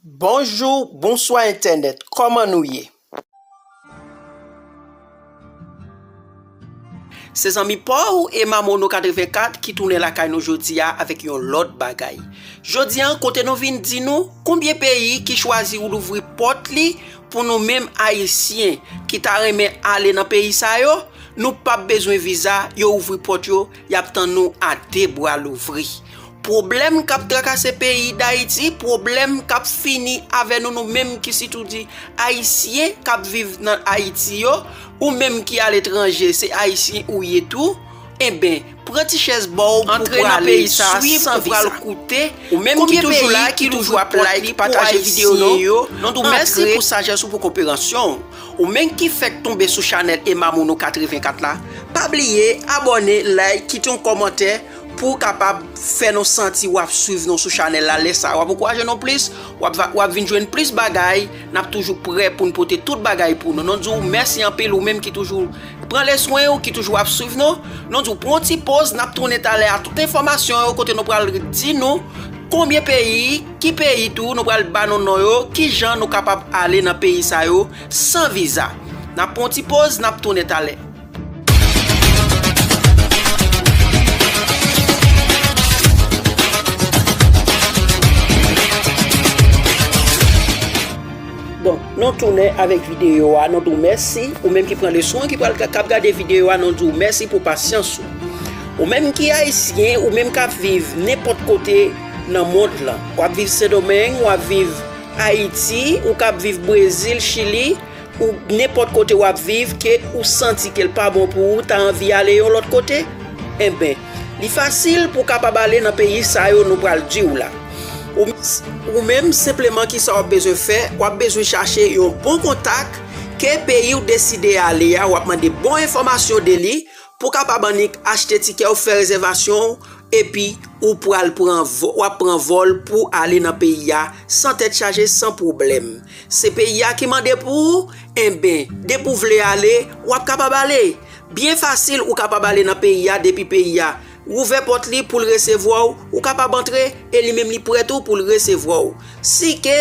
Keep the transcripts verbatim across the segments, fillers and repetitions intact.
Bonjou, bonswa entènèt, kòman nou ye? Se zanmi pa w Emma Mono katreven kat ki tounen lakay nou jodi a avèk yon lòt bagay. Jodi a, kote nou vin di nou konbyen peyi ki chwazi louvri pòt li pou nou menm Ayisyen ki ta renmen ale nan peyi sa yo, nou p ap bezwen viza, yo ouvri pòt yo, y ap tann nou a de bra louvri. Pwoblèm k ap trakase peyi Dayiti, pwoblèm k ap fini avè nou, nou menm ki sitou di Ayisyen k ap viv nan Ayiti yo, ou menm ki aletranje, se Ayisyen ou ye tou, enben, pran ti chèz ba w pou pral swiv, ou pral koute. Ou menm ki toujou la, ki toujou ap like, pataje videyo nou, nou di w mèsi pou sajès ou, pou konpreyansyon w. Ou menm ki fèk tonbe sou chanèl Emma Mono katreven kat la, pa bliye abòne, like, kite yon kòmantè pou w kapab fè nou santi w ap swiv nou sou chanèl la. Lè sa a, w ap ankouraje nou plis, w ap va, w ap vin jwenn plis bagay, n ap toujou prè pou n pote tout bagay pou nou. Nou di w mèsi anpil, ou menm ki toujou pran lè swen w, ki toujou ap swiv nou. Nou di w pran yon ti poz, n ap tounen talè a tout enfòmasyon yo, kote nou pral di nou konbyen peyi, ki peyi tou, nou pral ba nou non yo, ki jan nou kapab ale nan peyi sa yo san viza. N ap pran yon ti poz, n ap tounen talè. Donk, nou tounen avèk videyo a, nou di w mèsi. Ou menm ki pran leson an, ki pral, k ap gade videyo a, nou di w mèsi pou pasyans ou. Ou menm ki Ayisyen, ou menm k ap viv nenpòt kote nan mond lan, w ap viv Sendomeng, w ap viv Ayiti, ou k ap viv Brezil, Chili, ou nenpòt kote w ap viv, ke ou santi ke l pa bon pou ou, ta anvi ale yon lòt kote, enben, li fasil pou w kapab ale nan peyi sa yo nou pral di w la. Ou, ou menm senpleman, kisa w ap bezwen fè? W ap bezwen chache yon bon kontak ke peyi w deside ale a, w ap mande bon enfòmasyon de li pou w kapab annik achte tikè w, fè rezèvasyon w, epi ou pral pran vò-, w ap pran vòl pou ale nan peyi a san tèt chaje, san pwoblèm. Se peyi a ki mande pou ou, enben, depi w vle ale, w ap kapab ale. Byen fasil, ou kapab ale nan peyi a, depi peyi a ouvè pòt li pou l resevwa w, ou kapab antre, e li menm li prè tou pou l resevwa w. Si ke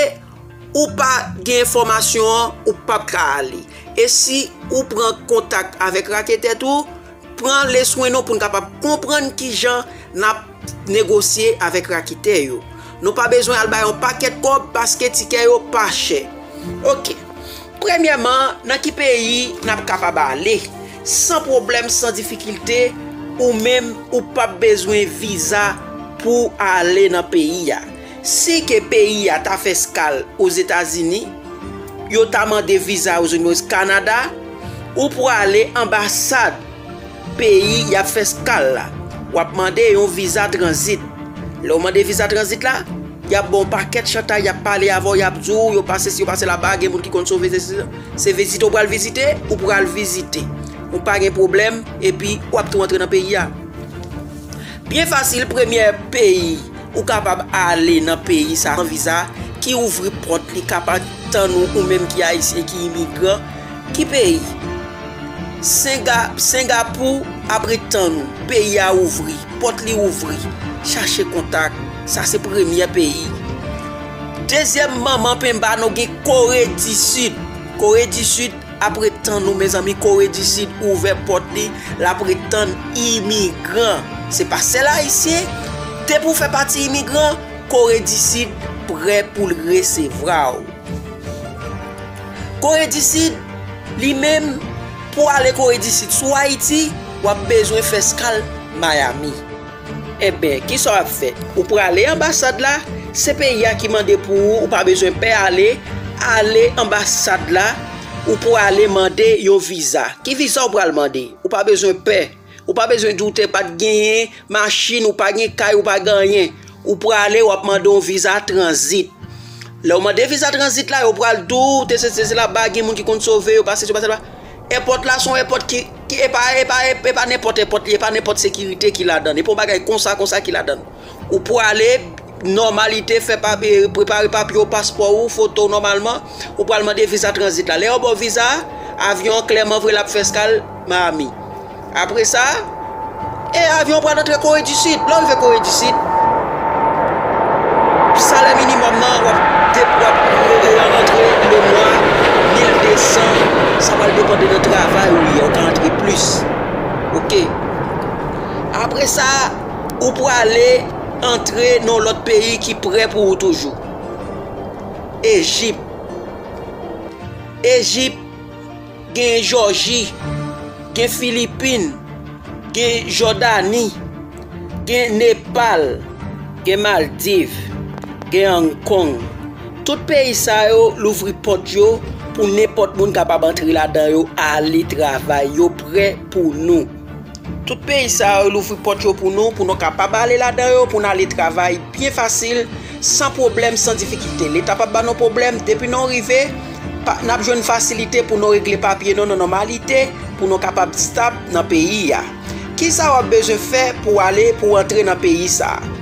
ou pa gen enfòmasyon an, ou p ap ka ale. E si ou pran kontak avèk raketè tou, pran leswen nou pou n kapab konprann kijan n ap negosye avèk raketè yo. Nou pa bezwen al bay yon pakèt kòb paske tikè yo pa chè. Oke. Premyèman, nan ki peyi n ap kapab ale? San pwoblèm, san difikilte, ou menm, ou p ap bezwen viza pou w ale nan peyi a. Si ke peyi a ta fè eskal Ozetazini, yo ta mande viza Ozetazini, Kanada, ou prale anbasad peyi y ap fè eskal la. W ap mande yon viza tranzit. Lè w mande viza tranzit la, y ap ba w pakèt chantay, y ap pale avè w, y ap di w, yo pa sesi, yo pa sela, gen moun ki konn sove, se, se, se vizite w pral vizite, ou pral vizite. Ou pa gen pwoblèm, epi w ap tou antre nan peyi a. Byen fasil, premyè peyi ou kapab ale nan peyi sa san viza, ki ouvri pòt li kapab tann ou, ou menm ki ayisyen, ki imigran, ki peyi? Senga-, Sengapou ap ret tann ou, peyi a ouvri, pòt li ouvri, chache kontak, sa se premyè peyi. Dezyèm manman penba nou gen Kore di Sid. Kore di Sid ap ret tann ou, mezanmi, Kore di Sid ouvè pòt li, l ap ret tann imigran. Se pa sèl ayisyen, depi w fè pati imigran, Kore di Sid prè pou l resevwa w. Kore di Sid, li menm, pou ale Kore di Sid sou Ayiti, w ap bezwen fè eskal Miami. Enben, kisa w ap fè? Ou prale anbasad la, se peyi a ki mande pou ou, ou pa bezwen pè ale, ale anbasad la, ou prale mande yon viza. Ki viza ou pral mande? Ou pa bezwen pè, ou pa bezwen di w te pa t genyen machin, ou pa gen kay, ou pa gen anyen. Ou prale, w ap mande yon viza tranzit. Lè w mande viza tranzit la, yo pral di w, te sesi, te sela, ba gen moun ki konn sove, yo pa sesi, yo pa sela. Èpòt la se yon èpòt ki, ki e pa, e pa, e pa nenpòt èpòt li, e pa nenpòt sekirite ki ladan l. E pa yon bagay konsa, konsa ki ladan l. Ou prale, nòmalite, fè papye, prepare papye w, paspò ou, foto w nòmalman, ou pral mande viza tranzit la. Lè yo ba w viza a, avyon an klèman vre l ap fè eskal Miami. Apre sa, e avyon pral antre Kore di Sid. Lè w rive Kore di Sid, salè minimòm nan, w ap de-, w ap Mande nan travay ou ye, ou ka antre plis. Oke. Apre sa, ou prale antre nan lòt peyi ki prè pou ou toujou. Ejip. Ejip, gen Jòji, gen Filipin, gen Jòdani, gen Nepal, gen Maldiv, gen Hong Kong. Tout peyi sa yo louvri pòt yo pou nenpòt moun kapab antre ladan yo, ale travay. Yo prè pou nou. Tout peyi sa yo louvri pòt yo pou nou, pou nou kapab ale ladan yo, pou n ale travay byen fasil, san pwoblèm, san difikilte. Leta p ap ba nou pwoblèm, depi nou rive, pa, n ap jwenn fasilite pou nou regle papye nou nan nòmalite, pou nou kapab stab nan peyi a. Kisa w ap bezwen fè pou w ale, pou w antre nan peyi sa a?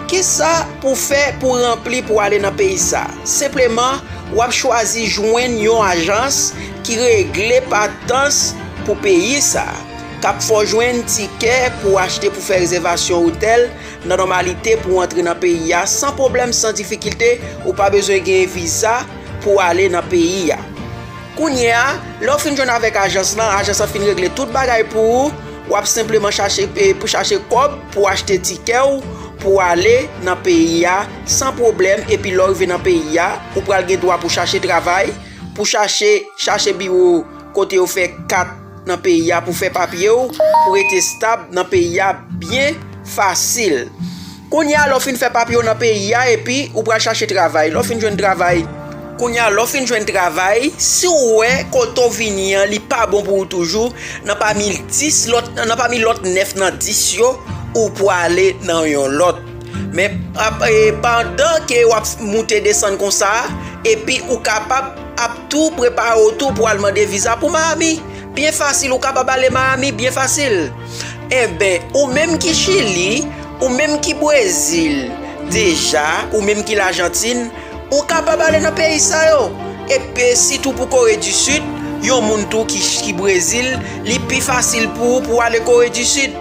Kisa pou w fè pou w ranpli pou w ale nan peyi sa a? Senpleman, w ap chwazi jwenn yon ajans ki regle patans pou peyi sa a, k ap fè w jwenn tikè pou w achte, pou fè rezèvasyon otèl nan nòmalite, pou w antre nan peyi a san pwoblèm, san difikilte. Ou pa bezwen gen viza pou w ale nan peyi a. Kounye a, lè w fin jwenn avèk ajans lan, ajans lan fin regle tout bagay pou ou, w ap senpleman chache, e, pou chache kòb pou w achte tikè w pou w ale nan peyi a san pwoblèm. Epi lè w rive nan peyi a, ou pral gen dwa pou chache travay, pou chache, chache biwo kote yo fè kat nan peyi a, pou fè papye w, pou rete stab nan peyi a byen fasil. Kounye a, lè w fin fè papye w nan peyi a, epi ou pral chache travay. Lè w fin jwenn travay, kounye a, lè w fin jwenn travay, si w wè kote w vini an, li pa bon pou ou toujou, nan pami dis lòt, nan pami lòt nèf nan dis yo, ou pwale nan yon lòt. Men, ap, e, pandan ke w ap moute desann konsa, epi ou kapab ap tou prepare w tou pou al mande viza pou Miami. Byen fasil, ou kapab ale Miami byen fasil. Enben, ou menm ki Chili, ou menm ki Brezil, deja, ou menm ki Lajantin, ou kapab ale nan peyi sa yo. Epi sitou pou Kore di Sid, yon moun tou ki, ki Brezil, li pi fasil pou ou pou ale Kore di Sid.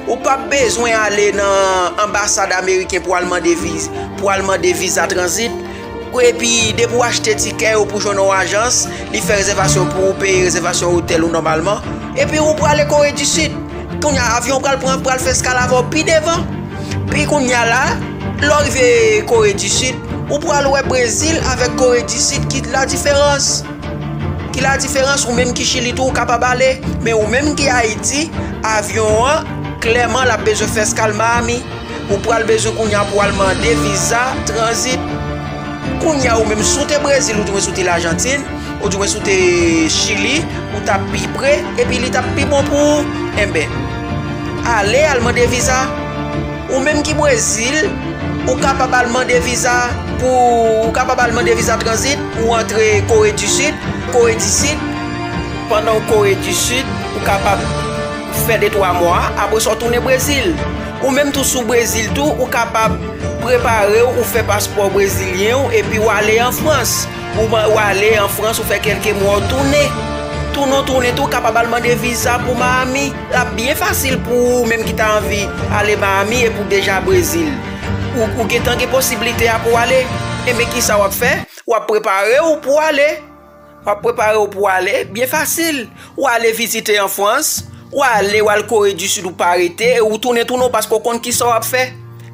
Ou p ap bezwen ale nan anbasad ameriken pou al mande viz, pou al mande viza tranzit. Epi depi w achte tikè ou pou jwenn yon ajans, li fè rezèvasyon pou ou, peye rezèvasyon otèl ou nòmalman. Epi ou prale Kore di Sid. Kounye a, avyon pral pran, pral fè eskal avè w pi devan. Pi kounye a la, lè w rive Kore di Sid, ou pral wè Brezil avèk Kore di Sid, ki la diferans. Ki la diferans, ou menm ki Chili tou, ou kapab ale. Men ou menm ki Ayiti, avyon an, klèman, l ap bezwen fè eskal Miami. Ou pral bezwen kounye a pou al mande viza tranzit. Kounye a, ou menm, si w te Brezil, ou di mwen si w te Lajantin, ou di mwen si w te Chili, ou t ap pi pre, epi li t ap pi bon pou ou. Enben, ale al mande viza. Ou menm ki Brezil, ou kapab al mande viza pou, ou kapab al mande viza tranzit pou antre Kore di Sid, Kore di Sid. Pandan w Kore di Sid, ou kapab fè de twa mwa, apre sa w tounen Brezil. Ou menm tou si w Brezil tou, ou kapab prepare w, ou fè paspò brezilyen w, epi w ale an Frans. Ou, ou ale an Frans, ou fè kèlke mwa, w tounen. Tounen w tounen tou, w kapab al mande viza pou Miami. L ap byen fasil pou ou menm ki ta anvi ale Miami epi w deja Brezil. Ou, ou gentan gen posiblite a pou w ale. Enben, kisa w ap fè? W ap prepare w pou w ale. W ap prepare w pou w ale, byen fasil. W ale vizite an Frans, w ale, w al Kore di Sid, ou pa rete, e ou tounen tounen w paske w konn kisa w ap fè.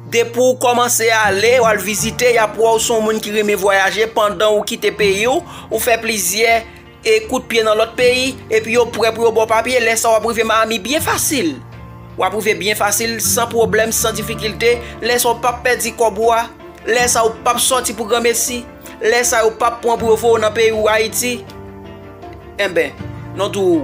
Depi w kòmanse ale, w al vizite, y ap wè w se yon moun ki renmen vwayaje pandan ou kite peyi w, ou fè plizyè, e, kout pye nan lòt peyi, epi yo prè pou yo ba w papye. Lè sa a, w ap rive Miami byen fasil. W ap rive byen fasil, san pwoblèm, san difikilte. Lè sa a, w p ap pèdi kòb ou a. Lè sa a, ou p ap sòti pou granmesi. Lè sa a, yo p ap pran pou yo voye w nan peyi w, Ayiti. Enben, nou di w,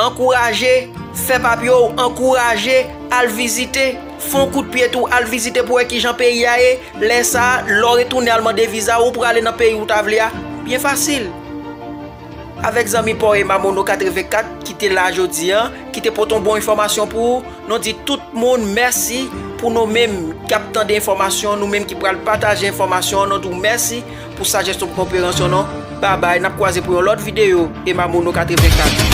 ankouraje, fè papye w, ankouraje, al vizite, fè yon kout pye tou, al vizite pou wè kijan peyi a ye. Lè sa a, lè w retounen al mande viza, ou prale nan peyi w ta vle a. Byen fasil. Avèk zanmi pa w Emma Mono katrevenkat ki te la jodi a, ki te pote yon bon enfòmasyon pou ou. Nou di tout moun mèsi. Pou nou menm k ap tande enfòmasyon an, nou menm ki pral pataje enfòmasyon an, nou di w mèsi pou sajès nou, pou konpreyansyon nou. Babay, n ap kwaze pou yon lòt videyo. Emma Mono katrevenkat.